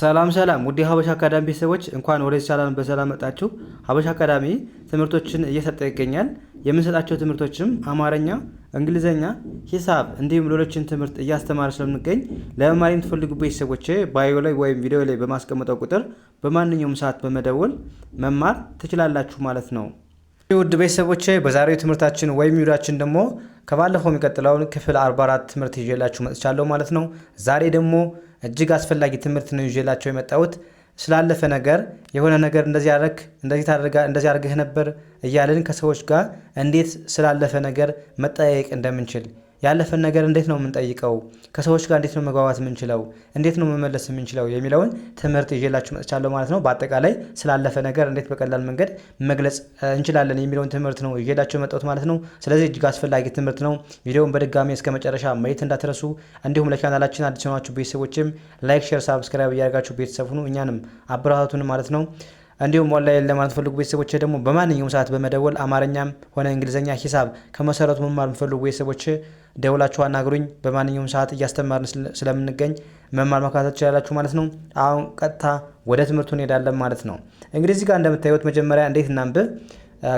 ሰላም ሰላም ውድ የሀበሻ አካዳሚ ቤተሰቦች፣ እንኳን ወደዚህ ቻናል በሰላም መጣችሁ። ሀበሻ አካዳሚ ትምህርቶችን እየሰጠ ይገኛል። የምንሰጣቸው ትምህርቶችም አማርኛ፣ እንግሊዝኛ፣ ሂሳብ እንዲሁም ሌሎችን ትምህርት እያስተማረ ስለምንገኝ ለመማር የምትፈልጉ ቤተሰቦች bio ላይ ወይም ቪዲዮ ላይ በማስቀምጠው ቁጥር በማንኛውም ሰዓት በመደወል መማር ትችላላችሁ ማለት ነው። ውድ ቤተሰቦቼ፣ በዛሬው ትምህርታችን ወይም ቪዲዮአችን ደግሞ ከባለፈው የሚቀጥለውን ክፍል 44 ትምህርት ይዤላችሁ መጥቻለሁ ማለት ነው። ዛሬ ደግሞ እጅግ አስፈላጊ ትምህርት ነው ይዤላችሁ የመጣሁት። ስላለፈ ነገር፣ የሆነ ነገር እንደዚህ አደረግ፣ እንደዚህ ታደርጋ፣ እንደዚህ አድርገህ ነበር እያልን ከሰዎች ጋር እንዴት ስላለፈ ነገር መጠያየቅ እንደምንችል፣ ያለፈን ነገር እንዴት ነው የምንጠይቀው፣ ከሰዎች ጋር እንዴት ነው መግባባት የምንችለው፣ እንዴት ነው መመለስ የምንችለው የሚለውን ትምህርት ይዤላችሁ መጥቻለሁ ማለት ነው። በአጠቃላይ ስላለፈ ነገር እንዴት በቀላል መንገድ መግለጽ እንችላለን የሚለውን ትምህርት ነው ይዤላችሁ የመጣሁት ማለት ነው። ስለዚህ እጅግ አስፈላጊ ትምህርት ነው። ቪዲዮውን በድጋሚ እስከ መጨረሻ ማየት እንዳትረሱ። እንዲሁም ለቻናላችን አዲስ የሆናችሁ ቤተሰቦችም like፣ share፣ subscribe እያደረጋችሁ ቤተሰብ ሁኑ፣ እኛንም አበረታቱን ማለት ነው። እንዲሁም ኦንላይን ለማለት ፈልጉ ቤተሰቦች ደግሞ በማንኛውም ሰዓት በመደወል አማርኛም ሆነ እንግሊዝኛ፣ ሂሳብ ከመሰረቱ መማር የምትፈልጉ ቤተሰቦች ደውላችሁ አናግሩኝ። በማንኛውም ሰዓት እያስተማርን ስለምንገኝ መማር መከታተል ትችላላችሁ ማለት ነው። አሁን ቀጥታ ወደ ትምህርቱ እንሄዳለን ማለት ነው። እንግዲህ እዚህ ጋር እንደምታዩት መጀመሪያ እንዴት እናንብብ፣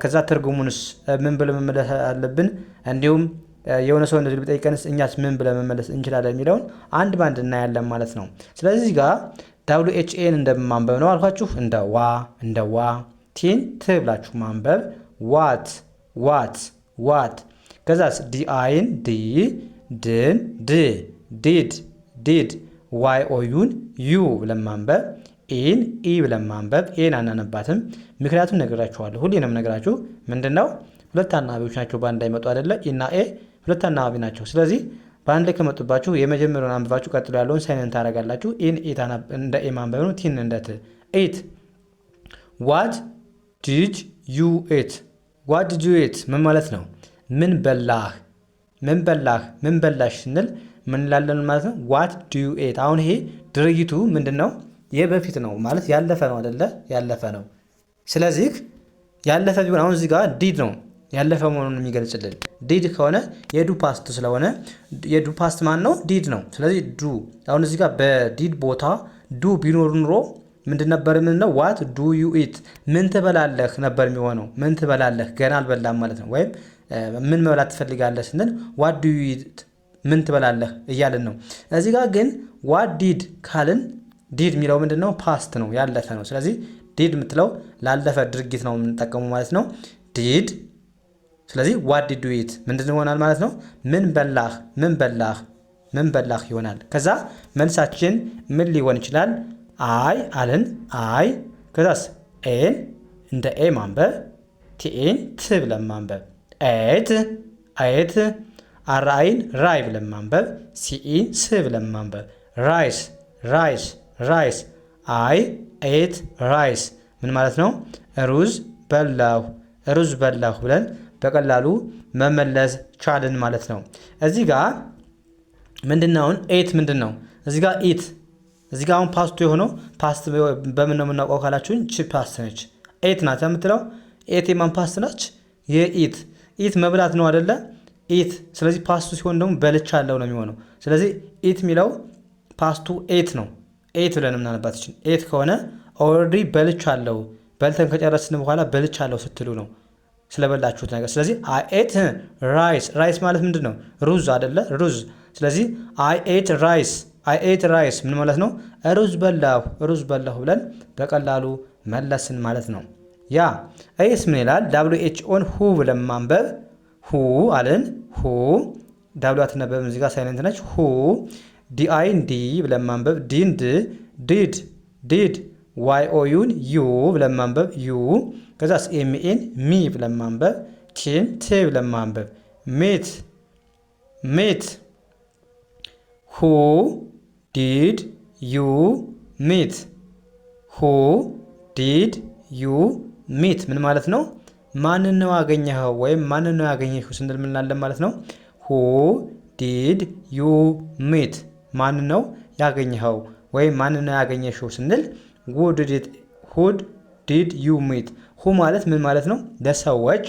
ከዛ ትርጉሙንስ ምን ብለን መመለስ አለብን፣ እንዲሁም የሆነ ሰው እንደዚህ ቢጠይቀንስ እኛስ ምን ብለን መመለስ እንችላለን የሚለውን አንድ ባንድ እናያለን ማለት ነው። ስለዚህ እዚህ ጋር WHA ን እንደማንበብ ነው አልኳችሁ። እንደ ዋ፣ እንደ ዋ፣ T ን ት ብላችሁ ማንበብ፣ what፣ what፣ what። ከዛስ DI ን ዲ፣ ድን ድ፣ did፣ did። YOU ን ዩ ብለን ማንበብ፣ E ን ኢ ብለን ማንበብ። A ን አናነባትም፣ ምክንያቱም ነግራችኋለሁ። ሁሌ ነው የምነግራችሁ። ምንድን ነው? ሁለት አናባቢዎች ናቸው በአንድ ላይ መጡ አይደለ? E ና A ሁለት አናባቢ ናቸው። ስለዚህ በአንድ ላይ ከመጡባችሁ የመጀመሪያውን አንብባችሁ ቀጥሎ ያለውን silent ታደርጋላችሁ። E ን እንደ ኤ ማንበብ ነው። T ን እንደ ት። Eat። What did you eat? What did you eat ምን ማለት ነው? ምን በላህ? ምን በላህ? ምን በላሽ ስንል ምን እንላለን ማለት ነው? What do you eat? አሁን ይሄ ድርጊቱ ምንድን ነው? የበፊት ነው ማለት ያለፈ ነው አይደለ? ያለፈ ነው። ስለዚህ ያለፈ ቢሆን አሁን እዚህ ጋር did ነው ያለፈ መሆኑን የሚገልጽልን። Did ከሆነ የ do past ስለሆነ የ do past ማን ነው? Did ነው። ስለዚህ do አሁን እዚህ ጋር በ did ቦታ do ቢኖር ኑሮ ምንድን ነበር የምንለው? What do you eat፣ ምን ትበላለህ ነበር የሚሆነው። ምን ትበላለህ፣ ገና አልበላም ማለት ነው። ወይም ምን መብላት ትፈልጋለህ ስንል what do you eat፣ ምን ትበላለህ እያልን ነው። እዚህ ጋር ግን what did ካልን did የሚለው ምንድን ነው? Past ነው፣ ያለፈ ነው። ስለዚህ did የምትለው ላለፈ ድርጊት ነው የምንጠቀመው ማለት ነው። Did። ስለዚህ what did you eat ምንድን ይሆናል ማለት ነው? ምን በላህ፣ ምን በላህ፣ ምን በላህ ይሆናል። ከዛ መልሳችን ምን ሊሆን ይችላል? I አልን፣ I። ከዛስ A ን እንደ ኤ ማንበብ፣ TE ን ት ብለን ማንበብ፣ ate፣ ate። RI ን ራይ ብለን ማንበብ፣ CE ን ስ ብለን ማንበብ፣ rice፣ rice፣ rice። I ate rice ምን ማለት ነው? ሩዝ በላሁ፣ ሩዝ በላሁ ብለን በቀላሉ መመለስ ቻልን ማለት ነው። እዚህ ጋር ምንድን ነው አሁን ate ምንድን ነው? እዚህ ጋር eat፣ እዚህ ጋር አሁን past ኡ የሆነው past በምን ነው የምናውቀው ካላችሁኝ ቺ past ነች። Ate ናት የምትለው። Ate የማን past ነች? የ eat። Eat መብላት ነው አደለ? Eat። ስለዚህ past ኡ ሲሆን ደግሞ በልቻለሁ ነው የሚሆነው። ስለዚህ eat የሚለው past ኡ ate ነው። Ate ብለን የምናነባት ይችን ate ከሆነ already በልቻለሁ፣ በልተን ከጨረስን በኋላ በልቻለሁ ስትሉ ነው ስለበላችሁት ነገር። ስለዚህ I ate rice። Rice ማለት ምንድን ነው? ሩዝ አደለ? ሩዝ። ስለዚህ I ate rice፣ I ate rice ምን ማለት ነው? ሩዝ በላሁ፣ ሩዝ በላሁ ብለን በቀላሉ መለስን ማለት ነው። Yeah፣ ይህስ ምን ይላል? WHO ን ሁ ብለን ማንበብ፣ who አልን። Who፣ W አትነበብም፣ እዚህ ጋር silent ነች። Who። DI ን ዲ ብለን ማንበብ፣ D ን ድ፣ did፣ did። YOU ን ዩ ብለን ማንበብ፣ you። ከዛስ ME ን ሚ ብለን ማንበብ፣ T ን ት ብለን ማንበብ፣ meet፣ meet። Who did you meet? Who did you meet ምን ማለት ነው? ማንን ነው ያገኘኸው ወይም ማንን ነው ያገኘሽው ስንል ምን እንላለን ማለት ነው? Who did you meet፣ ማንን ነው ያገኘኸው ወይም ማንን ነው ያገኘሽው ስንል who did you meet። Who ማለት ምን ማለት ነው? ለሰዎች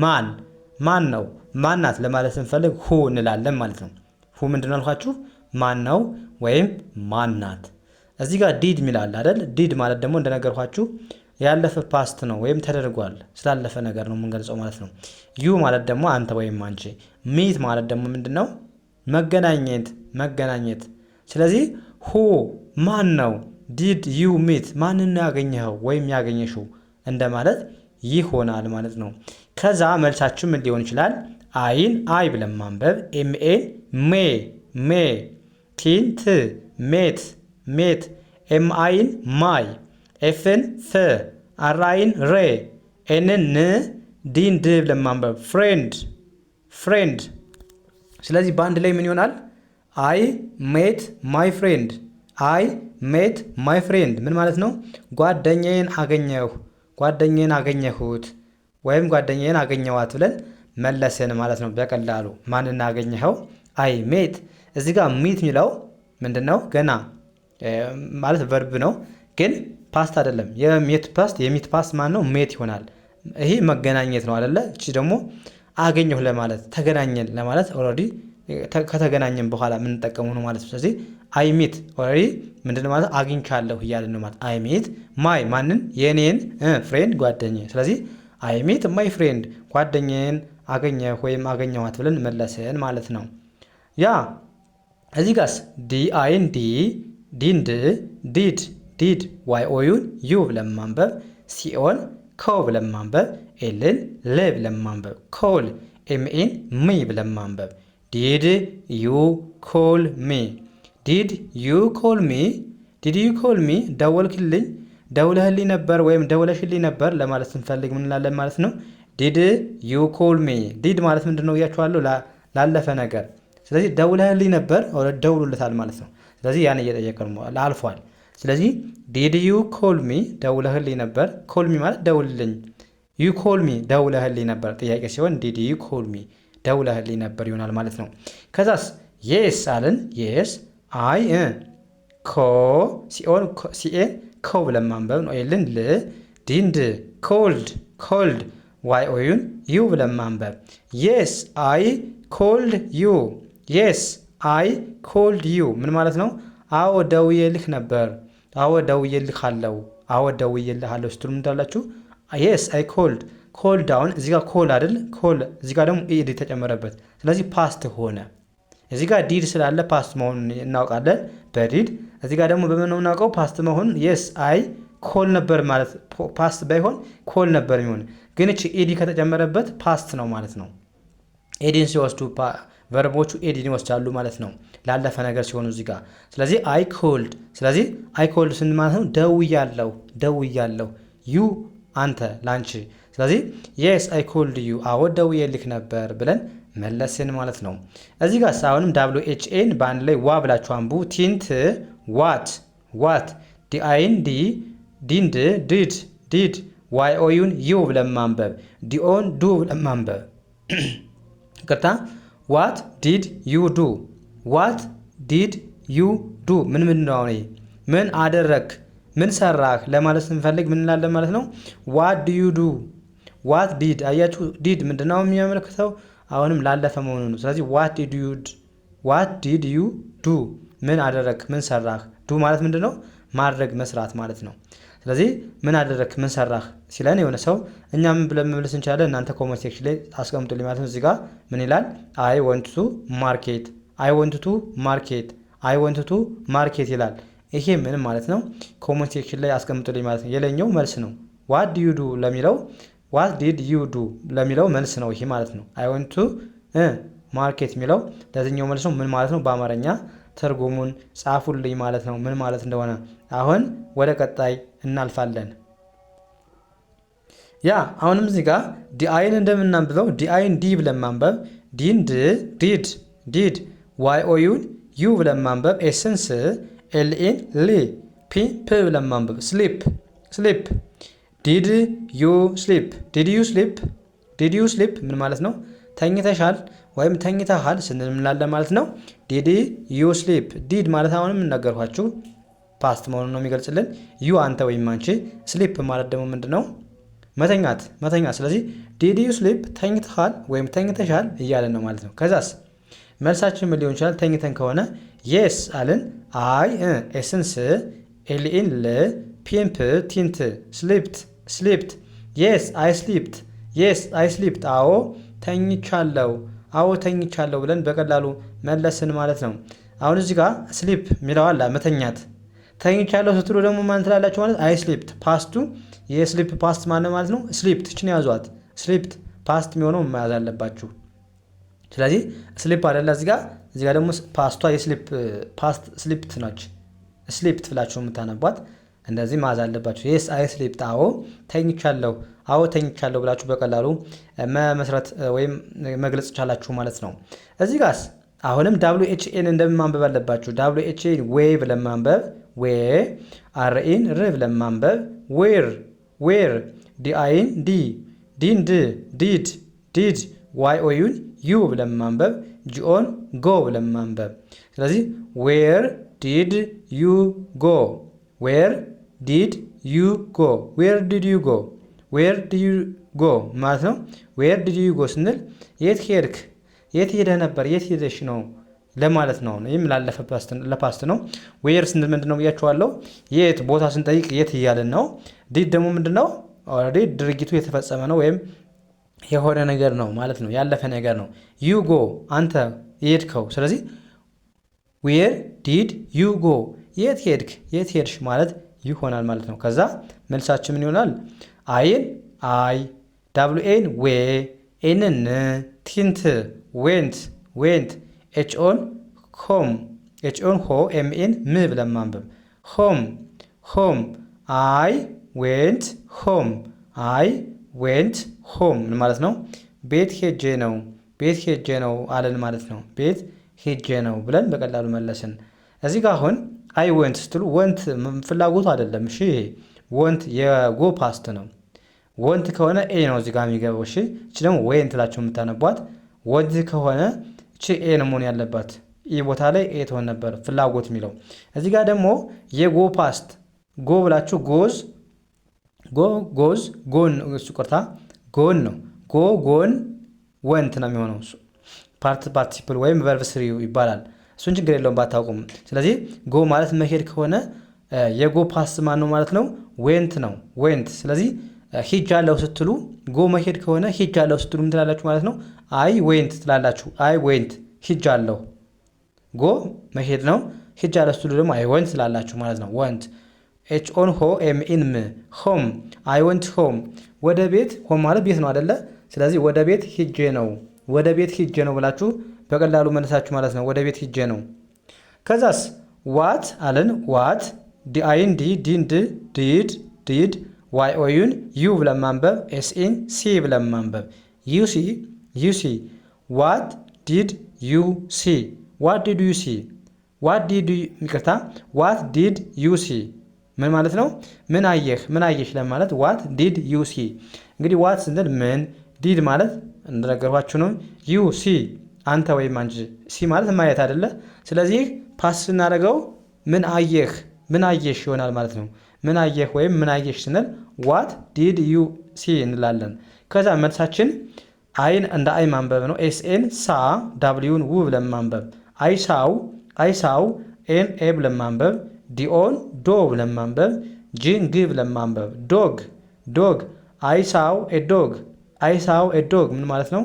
ማን፣ ማን ነው፣ ማን ናት ለማለት ስንፈልግ who እንላለን ማለት ነው። Who ምንድን ነው አልኳችሁ? ማን ነው ወይም ማን ናት። እዚህ ጋር did የሚላል አይደል? Did ማለት ደግሞ እንደነገርኳችሁ ያለፈ past ነው ወይም ተደርጓል፣ ስላለፈ ነገር ነው የምንገልጸው ማለት ነው። You ማለት ደግሞ አንተ ወይም አንቺ። Meet ማለት ደግሞ ምንድን ነው? መገናኘት፣ መገናኘት። ስለዚህ who ማን ነው? Did you meet፣ ማንን ነው ያገኘኸው ወይም ያገኘሽው እንደማለት ይሆናል ማለት ነው። ከዛ መልሳችሁ ምን ሊሆን ይችላል? I ን አይ ብለን ማንበብ፣ MA ን ሜ ሜ፣ T ን ት met met፣ MI ን my፣ F ን ፍ፣ RI ን ሬ፣ N ን ን፣ D ን ድ ብለን ማንበብ፣ friend friend። ስለዚህ በአንድ ላይ ምን ይሆናል? I met my friend። I met my friend ምን ማለት ነው? ጓደኛዬን አገኘሁ፣ ጓደኛዬን አገኘሁት ወይም ጓደኛዬን አገኘዋት ብለን መለስን ማለት ነው። በቀላሉ ማንን አገኘኸው? I met። እዚህ ጋር meet የሚለው ምንድን ነው? ገና ማለት verb ነው፣ ግን past አይደለም። የ met past፣ የ meet past ማን ነው? Met ይሆናል። ይሄ መገናኘት ነው አይደለ? እቺ ደግሞ አገኘሁ ለማለት፣ ተገናኘን ለማለት፣ already ከተገናኘን በኋላ የምንጠቀመው ነው ማለት ነው። ስለዚህ I met already ምንድን ማለት አግኝቻለሁ እያልን ነው ማለት። I met my ማንን? የኔን friend ጓደኛዬ። ስለዚህ I met my friend፣ ጓደኛዬን አገኘሁ ወይም አገኘኋት ብለን መለስን ማለት ነው። Yeah፣ እዚህ ጋስ D I ን ዲ፣ D ን ድ፣ did did፣ Y O U ን ዩ ብለን ማንበብ፣ CO ን ኮ ብለን ማንበብ፣ L ን ል ብለን ማንበብ፣ call፣ ME ን ሚ ብለን ማንበብ። Did you call me? Did you call me? Did you call me? ደወልክልኝ፣ ደውለህልኝ ነበር ወይም ደውለሽልኝ ነበር ለማለት ስንፈልግ ምን እንላለን ማለት ነው? Did you call me? Did ማለት ምንድን ነው ብያችኋለሁ፣ ላለፈ ነገር። ስለዚህ ደውለህልኝ ነበር፣ ደውሎለታል ማለት ነው። ስለዚህ ያን እየጠየቀ አልፏል። ስለዚህ did you call me፣ ደውለህልኝ ነበር። Call me ማለት ደውልልኝ። You call me፣ ደውለህልኝ ነበር። ጥያቄ ሲሆን did you call me፣ ደውለህልኝ ነበር ይሆናል ማለት ነው። ከዛስ yes አልን። Yes I ኮ CO ን CA ኮ ብለን ማንበብ ነው። L ን ል፣ D ን ድ፣ called called፣ Y O U ን ዩ ብለን ማንበብ። Yes, I called you። Yes, I called you ምን ማለት ነው? አዎ ደውዬልህ ነበር። አዎ ደውዬልሃለሁ። አዎ ደውዬልሃለሁ ስትሉ ምን ትላላችሁ? Yes, I called። Called አሁን እዚህ ጋር call አይደል? Call እዚህ ጋር ደግሞ ed ተጨመረበት። ስለዚህ past ሆነ። እዚህ ጋር did ስላለ past መሆኑን እናውቃለን በ did። እዚህ ጋር ደግሞ በምን ነው የምናውቀው past መሆኑን? Yes, I call ነበር ማለት past ባይሆን call ነበር የሚሆን፣ ግን እቺ ed ከተጨመረበት past ነው ማለት ነው። Ed ን ሲወስዱ verb ኦቹ ed ን ይወስዳሉ ማለት ነው ላለፈ ነገር ሲሆኑ እዚህ ጋር። ስለዚህ I called፣ ስለዚህ I called ስንል ማለት ነው ደውያለሁ፣ ደውያለሁ፣ you አንተ ላንቺ። ስለዚህ yes, I called you፣ አዎ ደውዬልህ ነበር ብለን መለስን ማለት ነው። እዚህ ጋር አሁንም WHA ን በአንድ ላይ ዋ ብላችሁ አንቡ። T ን ት፣ what what፣ DI ን ዲ፣ D ን ድ፣ did did፣ Y O U ን ዩ ብለን ማንበብ፣ DO ን ዱ ብለን ማንበብ። ይቅርታ። What did you do? What did you do ምን ምን ነው? አሁን ምን አደረግክ፣ ምን ሰራህ ለማለት ስንፈልግ ምን እንላለን ማለት ነው? What do you do? What did፣ አያችሁ፣ did ምንድነው የሚያመለክተው? አሁንም ላለፈ መሆኑ ነው። ስለዚህ what did you do፣ ምን አደረግክ፣ ምን ሰራህ። Do ማለት ምንድን ነው? ማድረግ፣ መስራት ማለት ነው። ስለዚህ ምን አደረግክ፣ ምን ሰራህ ሲለን የሆነ ሰው እኛ ምን ብለን መመለስ እንችላለን? እናንተ comment section ላይ አስቀምጡልኝ ማለት ነው። እዚህ ጋር ምን ይላል? I went to market፣ I went to market፣ I went to market ይላል። ይሄ ምን ማለት ነው? Comment section ላይ አስቀምጡልኝ ማለት ነው። የላይኛው መልስ ነው። What do you do ለሚለው፣ what did you do ለሚለው መልስ ነው ይሄ ማለት ነው። I went to market የሚለው ለዚህኛው መልስ ነው። ምን ማለት ነው? በአማርኛ ትርጉሙን ጻፉልኝ ማለት ነው፣ ምን ማለት እንደሆነ። አሁን ወደ ቀጣይ እናልፋለን። Yeah፣ አሁንም እዚህ ጋር DI ን እንደምናንብበው DI ን ዲ ብለን ማንበብ፣ D ን ድ፣ did did፣ Y O U ን ዩ ብለን ማንበብ፣ S ን ስ፣ LE ን ሊ፣ P ፕ ብለን ማንበብ፣ sleep sleep። Did you sleep? Did you sleep? Did you sleep ምን ማለት ነው? ተኝተሻል ወይም ተኝተሃል ስንል ምንላለን ማለት ነው? Did you sleep? Did ማለት አሁንም ነገርኳችሁ past መሆኑን ነው የሚገልጽልን። You አንተ ወይም አንቺ፣ sleep ማለት ደግሞ ምንድን ነው? መተኛት፣ መተኛት። ስለዚህ did you sleep፣ ተኝተሃል ወይም ተኝተሻል እያለን ነው ማለት ነው። ከዛስ መልሳችን ምን ሊሆን ይችላል? ተኝተን ከሆነ yes አልን። I S ን ስ፣ L E ን ል፣ P ን ፕ፣ T ን ት፣ slept slept። Yes, I slept. Yes, I slept። አዎ ተኝቻለሁ፣ አዎ ተኝቻለሁ ብለን በቀላሉ መለስን ማለት ነው። አሁን እዚህ ጋር sleep የሚለው አለ፣ መተኛት። ተኝቻለሁ ስትሉ ደግሞ ማን ትላላችሁ ማለት? I slept። Past ኡ የ sleep past ማን ማለት ነው? Slept። እችን ያዟት። Slept past የሚሆነው መያዝ አለባችሁ። ስለዚህ sleep አይደለ እዚህ ጋር። እዚህ ጋር ደግሞ past ኧ የ sleep past slept ነች። Slept ብላችሁ የምታነቧት እንደዚህ መያዝ አለባችሁ። Yes, I slept፣ አዎ ተኝቻለሁ፣ አዎ ተኝቻለሁ ብላችሁ በቀላሉ መመስረት ወይም መግለጽ ቻላችሁ ማለት ነው። እዚህ ጋርስ አሁንም W H A ን እንደምን ማንበብ አለባችሁ። W H A ን ዌ ብለን ማንበብ ዌ፣ R E ን ር ብለን ማንበብ where where፣ D I ን ዲ፣ D ን ድ፣ did did፣ Y O U ን ዩ ብለን ማንበብ፣ G O ን ጎ ብለን ማንበብ። ስለዚህ where did you go? Where did you go? Where did you go? Where did you go ማለት ነው። Where did you go ስንል የት ሄድክ፣ የት ሄደህ ነበር፣ የት ሄደሽ ነው ለማለት ነው። ይህም ላለፈ ለ past ነው። Where ስንል ምንድን ነው ብያችኋለሁ። የት ቦታ ስንጠይቅ የት እያልን ነው። Did ደግሞ ምንድን ነው? Already ድርጊቱ የተፈጸመ ነው ወይም የሆነ ነገር ነው ማለት ነው። ያለፈ ነገር ነው። You go አንተ የሄድከው። ስለዚህ where did you go፣ የት ሄድክ፣ የት ሄድሽ ማለት ይሆናል ማለት ነው። ከዛ መልሳችን ምን ይሆናል? I ን አይ፣ W A ን ዌ፣ N ን፣ T ን ት፣ went went፣ H O ን ሆም፣ H O ን ሆ፣ M E ን ም ብለን ማንበብ home home። I went home. I went home ምን ማለት ነው? ቤት ሄጄ ነው፣ ቤት ሄጄ ነው አለን ማለት ነው። ቤት ሄጄ ነው ብለን በቀላሉ መለስን። እዚህ ጋር አሁን I went ስትሉ want ፍላጎቱ አይደለም። እሺ፣ ይሄ want የ go past ነው። Want ከሆነ A ነው እዚህ ጋር የሚገባው። እሺ፣ እቺ ደግሞ went ብላችሁ የምታነቧት want ከሆነ እቺ A ነው መሆን ያለባት። E ቦታ ላይ A ትሆን ነበር ፍላጎት የሚለው። እዚህ ጋር ደግሞ የ go past go ብላችሁ goes፣ go goes gone፣ እሱ ይቅርታ gone ነው። Go, gone, went ነው የሚሆነው። Past participle ወይም verb three ይባላል። እሱን ችግር የለውም ባታውቁም። ስለዚህ go ማለት መሄድ ከሆነ የ go past ማን ነው ማለት ነው? Went ነው፣ went። ስለዚህ ሄጃለሁ ስትሉ፣ go መሄድ ከሆነ ሄጃለሁ ስትሉ ምን ትላላችሁ ማለት ነው? I went ትላላችሁ። I went፣ ሄጃለሁ። Go መሄድ ነው። ሄጃለሁ ስትሉ ደግሞ I went ትላላችሁ ማለት ነው። Went፣ H O ን ሆ፣ M E ን ም፣ home። I went home፣ ወደ ቤት። Home ማለት ቤት ነው አደለ? ስለዚህ ወደ ቤት ሂጄ ነው፣ ወደ ቤት ሂጄ ነው ብላችሁ በቀላሉ መለሳችሁ ማለት ነው። ወደ ቤት ሂጄ ነው። ከዛስ what አለን። What D I ን ዲ፣ D ን ድ፣ did did፣ Y O U ን ዩ ብለን ማንበብ፣ S E ን ሲ ብለን ማንበብ፣ you see you see። What did you see? What did you see? What did፣ ይቅርታ፣ what did you see ምን ማለት ነው? ምን አየህ፣ ምን አየሽ ለማለት what did you see። እንግዲህ what ስንል ምን፣ did ማለት እንደነገርኳችሁ ነው። You see አንተ ወይም አንቺ፣ see ማለት ማየት አይደለ? ስለዚህ past ስናደርገው ምን አየህ፣ ምን አየሽ ይሆናል ማለት ነው። ምን አየህ ወይም ምን አየሽ ስንል what did you see እንላለን። ከዛ መልሳችን I ን እንደ አይ ማንበብ ነው። S A ን ሳ፣ W ን ው ብለን ማንበብ፣ I saw I saw፣ A ን ኤ ብለን ማንበብ፣ D O ን ዶ ብለን ማንበብ፣ G ን ግ ብለን ማንበብ፣ dog dog። I saw a dog. I saw a dog ምን ማለት ነው?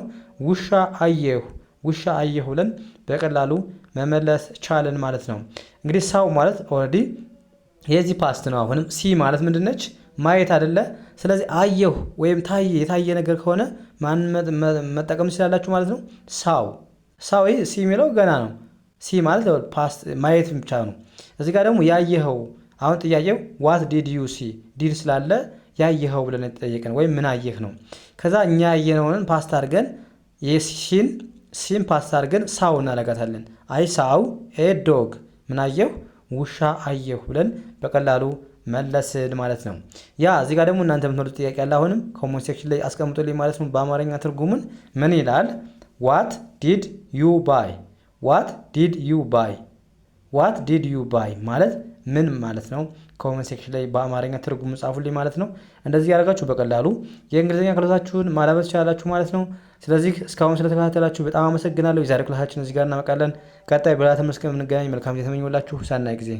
ውሻ አየሁ፣ ውሻ አየሁ ብለን በቀላሉ መመለስ ቻልን ማለት ነው። እንግዲህ saw ማለት already የዚህ past ነው። አሁንም see ማለት ምንድን ነች? ማየት አይደለ? ስለዚህ አየሁ ወይም ታየ፣ የታየ ነገር ከሆነ ማን መጠቀም ትችላላችሁ ማለት ነው? Saw saw። See የሚለው ገና ነው። See ማለት past ማየት ብቻ ነው። እዚህ ጋር ደግሞ ያየኸው፣ አሁን ጥያቄው what did you see፣ did ስላለ ያየኸው ብለን የተጠየቅን ወይም ምን አየህ ነው። ከዛ እኛ ያየነውን past አድርገን የ see ን see ን past አድርገን saw እናደርጋታለን። I saw a dog፣ ምን አየሁ? ውሻ አየሁ ብለን በቀላሉ መለስን ማለት ነው። Yeah፣ እዚህ ጋር ደግሞ እናንተ የምትመልሱት ጥያቄ አለ። አሁንም comment section ላይ አስቀምጡልኝ ማለት ነው። በአማርኛ ትርጉሙን ምን ይላል? What did you buy? What did you buy? What did you buy ማለት ምን ማለት ነው? Comment section ላይ በአማርኛ ትርጉም ጻፉልኝ ማለት ነው። እንደዚህ ያደርጋችሁ በቀላሉ የእንግሊዝኛ ክህሎታችሁን ማዳበር ትችላላችሁ ማለት ነው። ስለዚህ እስካሁን ስለተከታተላችሁ በጣም አመሰግናለሁ። የዛሬ ክላሳችን እዚህ ጋር እናበቃለን። ቀጣይ በሌላ ትምህርት እስከምንገናኝ መልካም ጊዜ ተመኘሁላችሁ። ሰናይ ጊዜ።